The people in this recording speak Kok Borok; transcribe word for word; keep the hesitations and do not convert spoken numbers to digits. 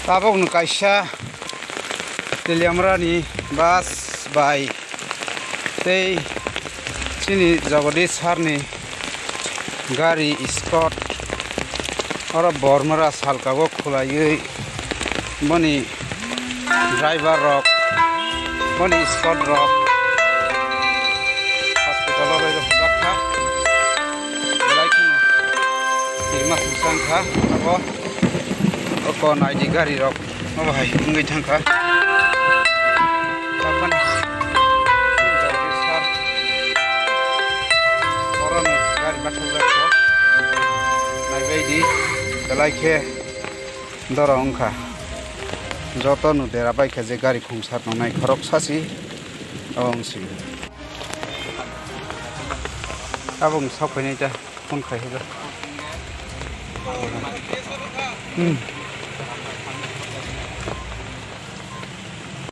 Tabukno kaisa Teliamrani bus bai tei chini Jagadish sir ni gari escort oro Bormora salka o khulaiwi boni driver rok, boni escort rok hospital o rwjak kha. Belai kheno kirima songsa wngkha abo. Oko naidi gari rok obo hai wngwi thangkha. Takhani sir orono gari bathajak kho. Naibaidi belai khe doro wngkha. Jotono dera baikha je gari khungsa tongnai khoroksa si abo wngsi. Tabuk sok phainai ta phone khai hwjak. Hmm.